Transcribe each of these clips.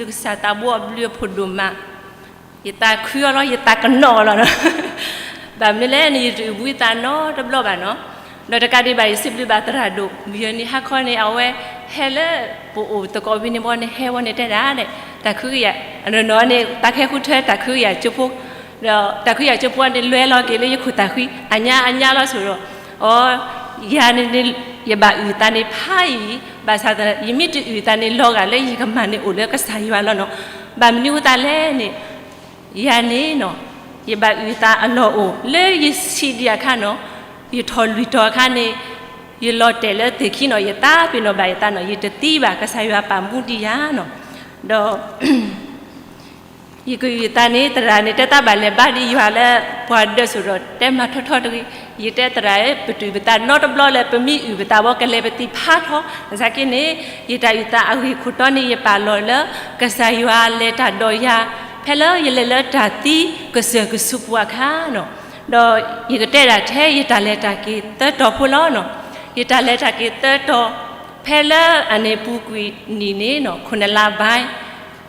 ယစံးဘျုးကစၢ်သးဘိအဘျုးအဖှိၣ်ဒိၣ်မး, ယသးခုအီၤလီၤ, ယသးကနီၣ်အီၤလီၤ. ဘၣ်မနုၤလဲၣ်န့ၣ် ယတအုၣ်ဘှံးသးနီတဘျီဘၣ်နီၤ. ဒီးတကးဒံးဘၣ် ယစံးဘျုးဘၣ်သရၣ်ဒိၣ် မုၢ်ယဲၢ်နံၤဟါခီန့ၣ် အဝဲဟဲလၢပအိၣ်သကိးဝံၤန့ၣ်ဘီန့ၣ် ဟဲဝဲန့ၣ်တဲဒၣ်ဒီး တၢ်ခုကယၤ နီၤန့ၣ် သးကဟဲဃုထၢတၢ်ခုကယၤကၠိဖိ, ဒီးတၢ်ခုကယၤကၠိဖိန့ၣ် လွဲလီၤက့ၤလၢယခိၣ်သးဃံ အညါအညါလီၤဆိဒီး အီ ယၤန့ၣ်န့ၣ် ယဘၣ်အုၣ်သးန့ၣ်ဖးအံၤ, ဘၣ်ဆၣ်သနာ် ယမ့ၢ်တအုၣ်သးန့ၣ် လီၤဂာ်လၢယကမၤန့ၢ်အိၣ်လၢကစၢ်ယွၤလီၤနီၤ. ဘၣ်မနုၤအဃိသတးလဲၣ်န့ၣ် ယၤန့ၣ်နီၤ ယဘၣ်အုၣ်သးအလီၢ်အိၣ် လၢယဆံးဒံးအခါနီၤ, ယထီၣ်လွံၢ်တီၤအခါန့ၣ် ယလီၤတဲာ်လၢသ့ၣ်ခံနီၤ, ယသးပ့ၤနီၣ်ဘၣ်ယသးနီၤ, ယတသံဘၣ် ကစၢ်ယွၤပာ်မူဒံးယၤနီၤ. ဒီး ယကအုၣ်သးန့ၣ် သရၣ်န့ၣ် တဲသးဘၣ်လဲၤဘါဒံးယွၤလၢပှၤဒၢးဆိဒီး တဲမၤထီထီတဂ့ၤ. ယတဲသရၣ်ဧၢ ပတအုၣ်ပသးနီတဘျီလၢ ပမ့ၢ်အုၣ်ပသးဘီ ကလဲၤပသံဖးထီ, နာ်သက့န့ၣ် ယတၢ်အုၣ်သးအဂ့ၢ်ခိၣ်တီန့ၣ် ယပာ်လီၤလၢ ကစၢ်ယွၤလဲၤတၢ်ဒီးယၤ ဖဲလၢယလဲၤလၢတၢ်သံကစၢၢ်ကဆူးပူၤအခါနီၤ. ဒီးယကတဲဒၣ်ထဲယတၢ်လဲၤတၢ်က့ၤသၢတီၤဖိလီၤနီၤ. ယတၢ်လဲၤတၢ်က့ၤသၢတီၤ ဖဲလၢအန့ၣ်ပူၤကွံာ်နံၣ်န့ၣ်နီၤ ခိၣ်နလါဘါ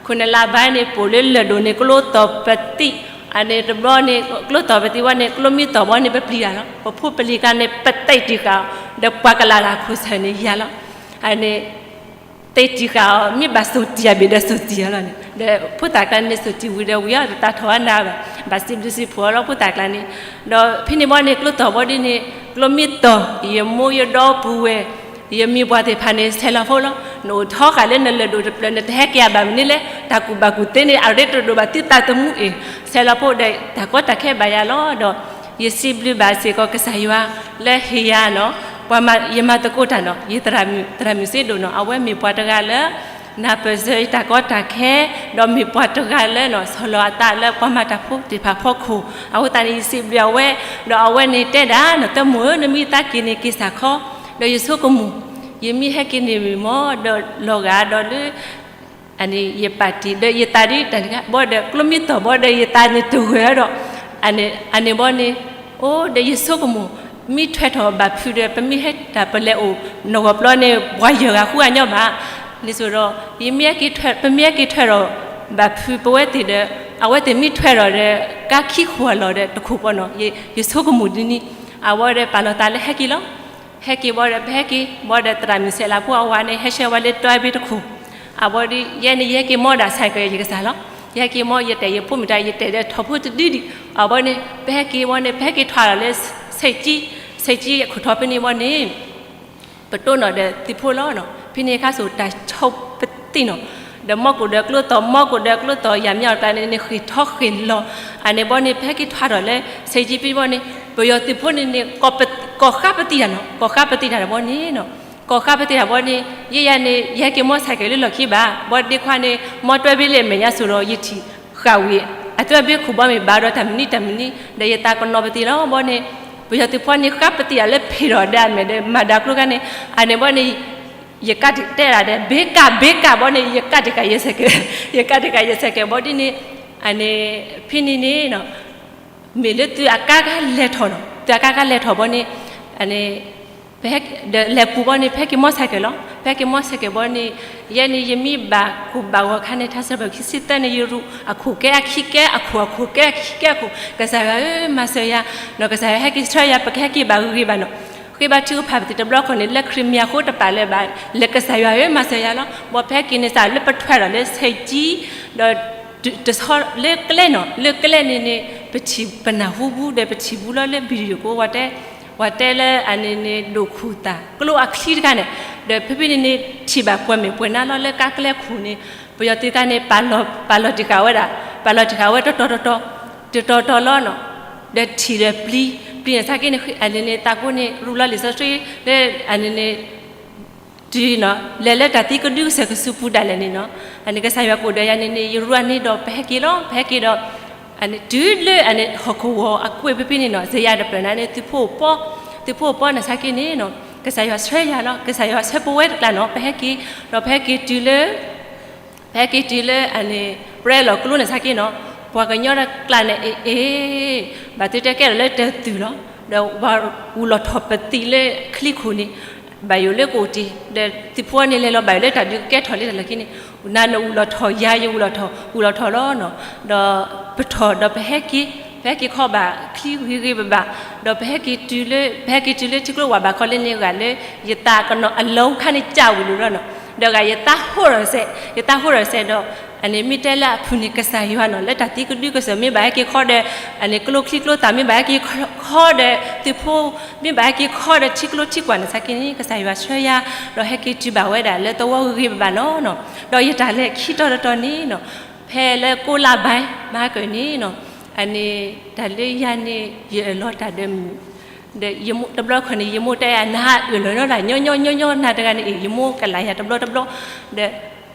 ခိၣ်နလါဘါန့ၣ် ပအိၣ်လၢလၢၢ်ဒိၣ်န့ၣ် ကျိသီၣ်ပသံး, အန့ၣ်တဘျီန့ၣ် ကျိသီၣ်ပသံးဝဲန့ၣ် ကျိမ့ၢ်သီၣ်ဘီန့ၣ် ပပျံၤတၢ်လီၤ. ပဖိပလံၤကျါန့ၣ် ပသံးတံၢ်ဃာ်အီၤ ဒီးပှၤကလၤတၢ်ခိၣ်ဆၢၣ်န့ၣ်ယၤလီၤ. အန့ၣ် သံးတံၢ်ဃာ်အီၤ မ့ၢ်ဘၣ်စိာ်တံၢ်အဘ့ၣ်ဒီးစိာ်တံၢ်အီၤလီၤန့ၣ် ဒီးဖိသၣ်ကျါန့ၣ် စိာ်တံၢ်ဝံၤဒီးဝံၤအီၤ တသးထီၣ်ဝဲနၤဘၣ်, ဘၣ်စံးဘျုးစံးဖှိၣ်အီၤလီၤ ဖိသၣ်ကျါန့ၣ်. ဒီးဖဲန့ၣ်ဘီန့ၣ် ကျိသီၣ်ဘီဒ်န့ၣ် ကျိမ့ၢ်သီၣ် ယမိၢ်ယဒီပုၢ်ဝဲၢ် ယမံၤပှၢ်သ့ၣ်တဖၣ်န့ၣ် ဆဲးလီၤဖိလီၤ. နအိၣ်ထီဃာ်လၢနလၢၢ်ဒိၣ်တဖျၢၣ် နတဟဲက့ၤအဘၣ်မနုၤလဲၣ်, တၢ်ကူၣ်ဘၣ်ကူၣ်သ့န့ၣ် အရ့တဒိၣ်ဘၣ်သုသးသမူအံၤ, ဆဲးလီၤဖိဒီး တၢ်ကီတၢ်ခဲဘၣ်ယၤလီၤ. ဒီးယစံးဘျုးဘၣ်စ့ၢ်ကီးကစၢ်ယွၤလၢဟ့ၣ်ယၤနီၤ, ပှၤမၤ ယမၤသကိးတၢ်နီၤ, ယသရၣ်မုၣ် သရၣ်မုၣ်စ့ဒိၣ်နီၤ, အဝဲမ့ၢ်ပှၤတဂၤလၢ နၢ်ပၢၢ်စၢၤယတၢ်ကီတၢ်ခဲ, ဒီးမ့ၢ်ပှၤတဂၤလၢနီၤ ဆီၣ်လီၤအသးလၢပှၤမၤတၢ်ဖိသ့ၣ်တဖၣ်ဖီခိၣ်, အဃိသတးန့ၣ် ယစံးဘျုးအဝဲ, ဒီးအဝဲန့ၣ်တဲဒၣ်နီၤ သၢမိၢ်ဧၢ နမ့ၢ်သးက့ၤန့ၣ်က့ၤစၢ်ခီ, ဒီးယဆိကမိၣ်, ယမ့ၢ်ဟဲက့ၤန့ၣ်မ့ၢ်မ့ၢ်ဒီးလီၤဂာ်ဒီးလၢ အန့ၣ်ယပာ်တံၢ်ဒီးယသးဒ်တၢ်တဂၤဘီဒီး ကျိမ့ၢ်သီၣ်ဘီဒီးယသးန့ၣ်တဂၢၢ်ဒီး အန့ၣ်ဘီန့ၣ် အိၣ်ဒီးယဆိကမိၣ် မ့ၢ်ထွဲထီၣ်ဘၣ်ဖုးဒီး ပမ့ၢ်ဟဲတၢ်ပလဲၤအိၣ်နီၢ်ဂီၤပျီန့ၣ် ပှၤယၢၢ်ဂၤဃုဂၤညီဘၣ်, န့ၣ်ဆိဒီး ယမ့ၢ်ဟဲက့ၤထွဲ ပမ့ၢ်ဟဲက့ၤထွဲထီၣ်ဘၣ်ဖုးပဝဲသ့ၣ်ဒီး အဝဲသ့ၣ်မ့ၢ်ထွဲထီၣ်ဒီး ကါခံခိၣ်အလီၢ်ဒီးတခိၣ်ပီနီၤ, ယဆိကမိၣ်ဒ်န့ၣ်, အဝဲဒီးပာ်လီၤသးလၢဟဲက့ၤလီၤ. ဟဲက့ၤဘီဒီး ပဟဲက့ၤဘီဒီး သရၣ်မုၣ်ဆဲးလၤဖိအဝၤန့ၣ် ဟဲဆှၢဝဲလၢတွဲဘ့တခိၣ်, အဘီဒီး ယဲန့ၣ် ယဟဲက့ၤမီဒၣ်ဆဲးကဲးယကစၢ်လီၤ. ယဟဲက့ၤမီ ယတဲာ်ယဖိမုၣ်တၢ် ယတဲာ်ဒီးထီၣ်ဖိတဒုဒံး, အဘီန့ၣ် ပဟဲက့ၤဘီန့ၣ် ပဟဲက့ၤထွဲလီၤလၢ ဆဲးကံ, ဆဲးကံအခိၣ်ထီၣ်ဖဲန့ၣ်ဘီန့ၣ် ပတိၢ်နီၣ်ဒီးသုးဖိလီၤနီၤ, ဖဲန့ၣ်ခါစိၤတၢ်ဆိပသံနီၤ, ဒီးမီၢ်ကိၣ်ဒီးကျိသီၣ် မီၢ်ကိၣ်ဒီးကျိသီၣ် ယၤမၠီၣ်တၢ်န့ၣ်န့ၣ် ဃ့ၢ်ထီၣ်ဃ့ၢ်လီၤ, အန့ၣ်ဘီန့ၣ် ပဟဲက့ၤထွဲထီၣ်လၢ ဆဲးကံဖဲန့ၣ်ဘီန့ၣ် ပယီၤသုးဖိန့ၣ်န့ၣ် ကီၢ်ဃါပသံတၢ်နီၤ, ကီၢ်ဃါပသံတၢ်တဘီန့ၣ်နီၤ, ကီၢ်ဃါပသံတၢ်ဘီန့ၣ် ယဲယၤန့ၣ် ယဟဲက့ၤမီဆဲးကဲးလၢလီၢ်ခံဘၣ်, ဘီဒ့ခွါန့ၣ် မီတွဲဘ့လၢအမဲာ်ညါစိၤဒီး ယထံၣ်ဃာ်ဝံၤ အတွဲဘ့ခိၣ်ဘီမ့ၢ်ဘၣ်ဒီးတၢ်မနုၤတၢ်မနုၤ ဒီးယသးကနီၤပသံလီၤဘီန့ၣ်, ပယီၤသုးဖိန့ၣ် ဃါပသံတၢ်လၢဖ့ၣ်ထီၣ်ဒီးအမဲာ်ဒီးမၤဒါကျိခါန့ၣ်, အန့ၣ်ဘီန့ၣ် ယကးတံာ်တဲဒၣ်ဒီး ဘ့ကး ဘ့ကးဘီန့ၣ် ယကးတံာ်ဃာ်ယဆဲးကဲး, ယကးတံာ်ဃာ်ယဆဲးကဲးဘီဒ်န့ၣ်, အန့ၣ် ဖဲန့ၣ်န့ၣ် မ့ၢ်လၢသုးအကါကါလဲၤထီၣ်နီၤ, သုးအကါကါလဲၤထီၣ်ဘီန့ၣ်, အန့ၣ် ပဟဲဒီးလဲၤပူၤဘီန့ၣ် ပဟဲက့ၤမီဆဲးကဲးလီၤ, ပဟဲက့ၤမီဆဲးကဲးဘီန့ၣ်, ယဲန့ၣ် ယမ့ၢ်ဘၣ်ခိၣ်ဘၣ်ဂီၤခါန့ၣ် ထါစံးပတြၢၤခံဆံသၢန့ၣ် ယရူးအခိၣ်ကဲအခံကဲအခိၣ် အခိၣ်ကဲအခံကဲအခိၣ်, ကစၢ်ယွၤဧၢ မၤစၢၤယၤ, နီၢ်ကစၢ်ယွၤဟဲက့ၤဆှၢယၤ ပကဟဲက့ၤဘၣ်ဂ့ၤဂ့ၤဘၣ်နီၤ, ဃ့ဘါထုကဖၣ်ပသံးတဘျီဃီန့ၣ် လၢခရံာ်မံၤအဃိတပာ်လၢၤဘၣ်, လဲၤကစၢ်ယွၤဧၢ မၤစၢၤယၤလီၤ, ဘီပဟဲက့ၤန့ၣ်စးလၢပထွဲဒီးလၢဆဲးကံ, ဒီး တဆီလၢကျဲနီၤ, လၢကျဲန့ၣ်န့ၣ် ပထံၣ်ပနၢ်ဟူဘူးဒီးပထံၣ်ဘူးလီၤလၢ video ကိးဝဲတဲ, ဝဲတဲလၢအန့ၣ်န့ၣ် ဒိၣ်ခူၣ်သၣ် ကျိအချံတခါန့ၣ်, ဒီးဖဲဖဲန့ၣ်န့ၣ် ထံၣ်ဘၣ်ပှဲၤမဲာ်ပှဲၤနါလီၤလၢကါကျဲခိၣ်န့ၣ်, ပယီၤသုးခါန့ၣ် ပာ်လီၤတံၢ်ဃာ်ဝဲဒၣ်, ပာ်လီၤတံၢ်ဃာ်ဝဲတီတီတီတီ, တတီတီလီၤနီၤ, ဒီးထံၣ်ဒီးပျံၤ, ပျံၤန့ၣ်ဆါက့န့ၣ် အန့ၣ်န့ၣ် သးကိးန့ၣ် ရူလီၤလံာ်စီဆှံ လၢအန့ၣ်န့ၣ် တုၤနီၤ လဲၤလၢတၢ်သံကဒုကစၢၢ်ကဆူးပူၤဒၣ်လဲာ်န့ၣ်နီၤ, အန့ၣ်ကစၢ်ယွၤကအိၣ်ဒီးယၤန့ၣ်န့ၣ် ယရူအန့ၣ်ဒီးပဟဲက့ၤလီၤ, ပဟဲက့ၤဒီး အန့ၣ်တုၤလၢအန့ၣ်ဟီၣ်ခိၣ်ဂီၤအကွဲးဖဲဖဲန့ၣ်နီၤ, စ့ယၤတပၢၢ်နၤန့ၣ် သုးဖိပီ, သုးဖိပီန့ၣ်ဆါက့န့ၣ်နီၤ, ကစၢ်ယွၤဆှၢယၤလီၤ, ကစၢ်ယွၤဆှၢပဝဲတကျါနီၤ, ပဟဲက့ၤ, ဒီးပဟဲက့ၤတုၤလၢ ပဟဲက့ၤတုၤလၢအန့ၣ် ပြဲလီၤကျိန့ၣ်ဆါက့နီၤ, ပှၤကညီတကျါန့ၣ် အ့ၣ်အ့ၣ်, ဘၣ်သုတကဲထီၣ်လၢတၢ်သုးလီၤ, ဒီးဝဲအူလီၤထီၣ်ပသံးလၢချံခိၣ်န့ၣ်, ဘၣ်ယိၣ်လၢကအိၣ်တ့ၢ်, ဒီးသုးဖိန့ၣ်လဲၤလီၤဘၣ်ယိၣ်လၢတၢ်ဒုးကဲထီၣ်လၢတၢ်လၢခံန့ၣ်, နၤနအုၣ်လီၤထီၣ် ယၤယအုၣ်လီၤထီၣ် အုၣ်လီၤထီၣ်လီၤနီၤ, ဒီးပထီၣ်ဒီးပဟဲက့ၤ, ပဟဲက့ၤခီဘၣ်ချံဂ့ၤဂ့ၤဘၣ်ဘၣ်, ဒီးပဟဲက့ၤတုၤလၢ ပဟဲက့ၤတုၤလၢထံကျိဝးဘၣ်ခီလၢန့ၣ် ဂၤလၢ ယသးကနီၤအလီၢ်ခါန့ၣ် ကၢ်ဝံၤလီၤနီၤ, ဒီးဂၤယသးဟိၣ်ဒီးစဲး, ယသးဟိၣ်ဒီးစဲးဒီး အန့ၣ်မ့ၢ်တဲလၢအဖုၣ်န့ၣ် ကစၢ်ယွၤနီၤ လၢတၢ်သံကဒုကစၢၢ် မ့ၢ်ဘၣ်ဟဲက့ၤခီဒီး အန့ၣ်ကျိချံကျိသၣ် မ့ၢ်ဘၣ်ဟဲက့ၤခီဒီးသုးဖိ မ့ၢ်ဘၣ်ဟဲက့ၤခီဒီးထံကျိထံကွၢ်န့ၣ် ဆါက့န့ၣ် ကစၢ်ယွၤဆှၢယၤ ဒီးဟဲက့ၤတုၤဘၣ်ဝဲဒၣ်လၢသဝီဂ့ၤဂ့ၤဘၣ်ဘၣ်နီၤနီၤ, ဒီးယတၢ်လဲၤခံတီၤတတီၤန့ၣ်နီၤ, ဖဲလၢကိးလါဘၣ် မၤကၢၢ်န့ၣ်နီၤ, အန့ၣ် တၢ်လၢယၤန့ၣ် ယအၢၣ်လီၤတၢ်ဒီးမုၢ် ဒီးယမိၢ်တဘျီခီန့ၣ် ယမိၢ်တဲယၤ နဟးအၢၣ်လီၤနီၤတၢ်ညီညီညီညီ နၤတဂၤန့ၣ်အံၤ ယမိၢ်ကလၢ်ယၤတဘျီတဘျီ, ဒီး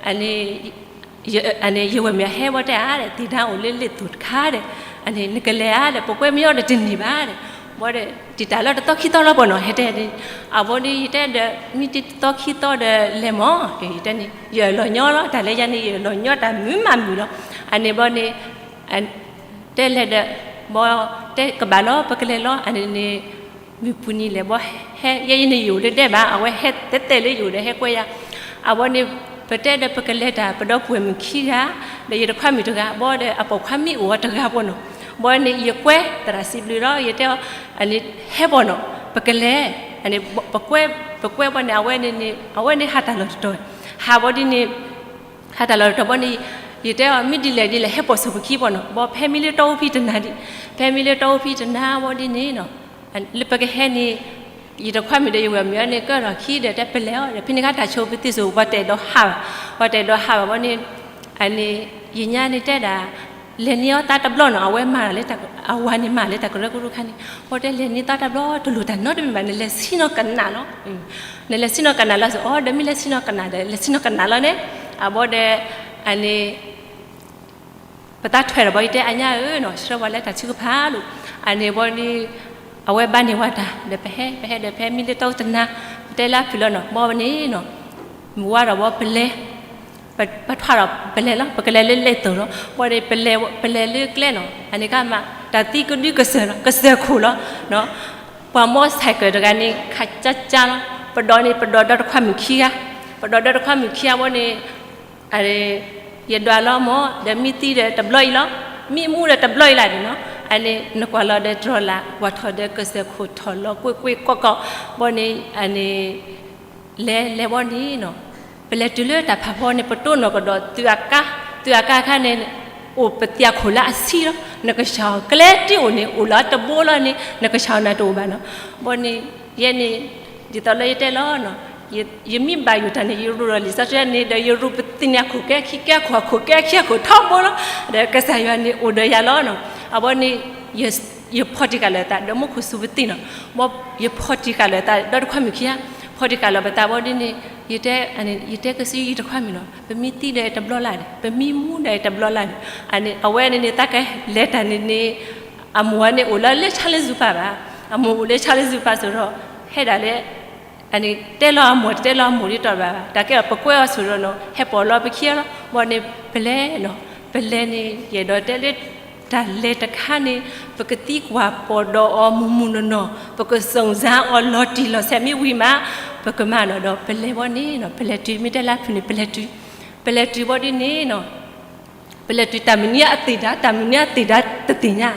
အန့ၣ် အန့ၣ် ယဝဲၢ်မ့ၢ်ဟဲဘီတဲဧါဒီး သ့ၣ်ဒၣ်အိၣ်လၢလ့ၣ်သိၣ်တခါဒီး အန့ၣ် နကလဲၤဧါဒီး ပကွဲမ့ၢ်အီၤဒီးတန့ၢ်ဘၣ်ဒီး ဘီဒီး တံာ်တာ်လၢတသီခံသီလီၤပှၤနီၤ ဟဲတဲန့ၣ် အဘီဒီး ယတဲဒီး မ့ၢ်တသီခံသီဒီးလဲၤမး ယတဲန့ၣ် ယအၢၣ်လီၤညီလီၤ တၢ်လၢယၤန့ၣ် ယအၢၣ်လီၤညီတၢ်မုာ်မးမုာ်လီၤ, အန့ၣ်ဘီန့ၣ် တဲလဲၤဒီး ဘီ တဲကဘၣ်လီၤ ပကလဲၤလီၤ အန့ၣ်န့ၣ် မုၢ်ပူၤနံၤလဲၣ်ဘီ ဟဲ ယဲအံၤန့ၣ်ယအိၣ်လၢဒဲးဘၣ် အဝဲဟဲတဲတဲလၢယအိၣ်ဒီးဟဲကွဲယၤ, အဘီန့ၣ် ပတဲဒီးပကလဲၤတၢ် ပဒီပုၢ်ဝဲၢ်မုၣ်ခံဂၤ ဒီးယတခွါမုၣ်တဂၤ ဘီဒီးအပိာ်ခွါမ့ၢ်အိၣ်အီၤတဂၤပှၤနီၤ, ဘီန့ၣ် ယကွဲသရၣ်စံးဘျုးလီၤ ယတဲအီၤ အန့ၣ် ဟဲပှၤနီၤ ပကလဲၤ အန့ၣ် ပကွဲ ပကွဲဘီန့ၣ် အဝဲန့ၣ်န့ၣ် အဝဲန့ၣ်ဟးတၢ်လီၢ်တတီၤ ဟးဘီဒ်န့ၣ် ဟးတၢ်လီၢ်တတီၤဘီန့ၣ် ယတဲအီၤ မ့ၢ်ဒ်လဲၣ်ဒ်လဲၣ် ဟဲပိာ်ဆိၣ်ပခံပှၤနီၤ, ဘီဖဲမ့ၢ်လၢတီအူဖံတနၤဒံး, ဖဲမ့ၢ်လၢတီအူဖံတနၤဘီဒ်န့ၣ်နီၤ, လၢပကဟဲန့ၣ် ယတခွါမုၣ်ဒီးယဝဲၢ်မုၣ်အန့ၣ် ကၢထီၣ်ခံဒီး တဲပလဲၤအီၤဒီး ဖဲန့ၣ်ခါတၢ်ဆိပသံစိၤ ပှၤတဲာ်ဒီးဟးဘၣ်, ပှၤတဲာ်ဒီးဟးဘၣ်ဘီန့ၣ် အန့ၣ် ယညါန့ၣ်တဲဒၣ် လဲၤန့ၢ်အီၤသးတဘျီနီၤ အဝဲမၤလၢ အဝၤန့ၣ်မၤလၢတၢ်ကရၢကရိခါန့ၣ်, ဘီတဲလဲၤန့ၢ်သးတဘျီ တလိၣ်တၢ်နီတမံၤဘၣ် နလဲၤဆ့ၣ်နီၤကနၣ်လီၤ နလဲၤဆ့ၣ်နီၤကနၣ်လီၤစ့ၢ် အီၤဒီးမ့ၢ်လဲၤဆ့ၣ်နီၤကနၣ်ဒီး လဲၤဆ့ၣ်နီၤကနၣ်လီၤန့ၣ်, အဘီဒီး အန့ၣ် ပသးထွဲဒီးဘီယတဲအညါဧၢနီၤ ဆှၢပှၤလၢတၢ်ထုကဖၣ်လိၤ, အန့ၣ်ဘီန့ၣ် အဝဲဘၣ်န့ၢ်ဝဲတၢ် ဒီးပဟဲ ပဟဲဒီး ဖဲမ့ၢ်လၢတီတနၤ ပတဲလၢအဖုၣ်လီၤနီၤ ဘီန့ၣ်နီၤ မုၢ်ဝါဒီးဘီပလဲၤ ပ ပထွါဒီးပလဲၤလီၤ ပကလဲၤလၢလ့ၣ်သိၣ်လီၤ ဘီန့ၣ် ပလဲၤ ပလဲၤလၢကျဲနီၤ အန့ၣ်ကမး တၢ်သံကဒုကစၢၢ်လီၤ ကစၢၢ်ခိၣ်လီၤ ပှၤမိၢ်ဆဲးကၢၣ်တဂၤန့ၣ် ခးကၠါကၠါလီၤ ပဒိးန့ၣ် ပဒိးဒီတခွါမုၣ်ခံဂၤ ပဒိးဒီတခွါမုၣ်ခံဂၤဘီန့ၣ် ယဒွးလီၤမၢ် ဒီးမ့ၢ်သံဒီးတဘျီအံၤလီၤ မ့ၢ်မူဒီးတဘျီအံၤလၢ်န့ၣ်နီၤ အန့ၣ် နကွၢ်လီၤဒီးတြီၤလၢ် ကွၢ်ထီၣ်ဒီးကစၢၢ်ခိၣ်ထီၣ်လီၤ ကွ့ၢ်ကွ့ၢ်ကီၢ်ကီၢ် ဘီန့ၣ် အန့ၣ် လဲၤလဲၤဘီန့ၣ်နီၤ ပလဲၤတုၤလၢတၢ်ဖးဖီန့ၣ် ပတိၢ်နီၣ်ကဒီး သုးအကါ သုးအကါခါန့ၣ် အိၣ်ပသံးခိၣ်လၢအဆံလီၤ နကစၢ်အီၤကျဲတ့ၢ်အိၣ်န့ၣ် အိၣ်လၢတဘိလီၤန့ၣ် နကစၢ်အီၤနၤတအိၣ်ဘၣ်နီၤ ဘီန့ၣ် ယဲန့ၣ် ဒ်သိးလၢယတဲလီၤနီၤ ယမ့ၢ်ဘၣ်ယိၣ်တၢ်န့ၣ် ယရူးဒီးလံာ်စီဆှံန့ၣ်ဒီး ယရူးပသံးန့ၣ်အခိၣ်ကဲခံကဲခိၣ် အခိၣ်ကဲခံအခိၣ်ထီဘိလီၤ ဒီးကစၢ်ယွၤန့ၣ်အိၣ်ဒီးယၤလီၤနီၤ အဘီန့ၣ် ယဖီၣ်တံၢ်ဃာ်လၢာ်သး ဒီးမူခိၣ်စူၤပသံးနီၤ ယဖီၣ်တံၢ်ဃာ်လၢာ်သး ဒီတခွါမုၣ်ခံဂၤ ဖီၣ်တံၢ်ဃာ်လၢာ်ပသးဘီဒ်န့ၣ် ယတဲ ယတဲကစၢ်ယွၤတခွါမုၣ်နီၤ ပမ့ၢ်သံဒီးတဘျီလၢ်ဒီး ပမ့ၢ်မူဒီးတဘျီလၢ်ဒီး အဝဲန့ၣ်န့ၣ် တၢ်ကလဲၤတၢ်န့ၣ်န့ၣ် အမိၢ်န့ၣ်အိၣ်လၢလၢဆါလၢစူၤပၤဘၣ် အမိၢ်အိၣ်လၢဆါလၢစူၤပၤစ့ၢ်ဒီး ဟဲဒၣ်လၢ အန့ၣ် တဲလီၤအမိၢ် တတဲလီၤအမိၢ်ဒ်သိးဘၣ်ဘၣ် တၢ်ကဲအီၤ ပကွဲအီၤစ့ၢ်ဒီးနီၤ ဟဲပိာ်လီၤပခံလီၤ ဘီန့ၣ် ပလဲၤနီၤ ပလဲၤန့ၣ် ယအဲၣ်ဒိးတဲလၢ တၢ်လဲၤတခါန့ၣ် ပကသံကွၢ်ပိာ်ဒီးအီၤမုၢ်မုၢ်နီၢ်နီၢ် ပကစုံစမ်းအီၤလီၤတံၢ်လီၤဆဲးမ့ၢ်ဝံၤမး ပကမၤနီၤဒီး ပလဲၤဘီန့ၣ်နီၤ ပလဲၤတုၤ မ့ၢ်တဲလၢဖုၣ်န့ၣ် ပလဲၤတုၤ ပလဲၤတုၤဘီဒ်န့ၣ်နီၤ ပလဲၤတုၤတၢ်မနုၤအသ့ၣ်ဒါ တၢ်မနုၤအသ့ၣ်ဒါတသ့ၣ်ညါ,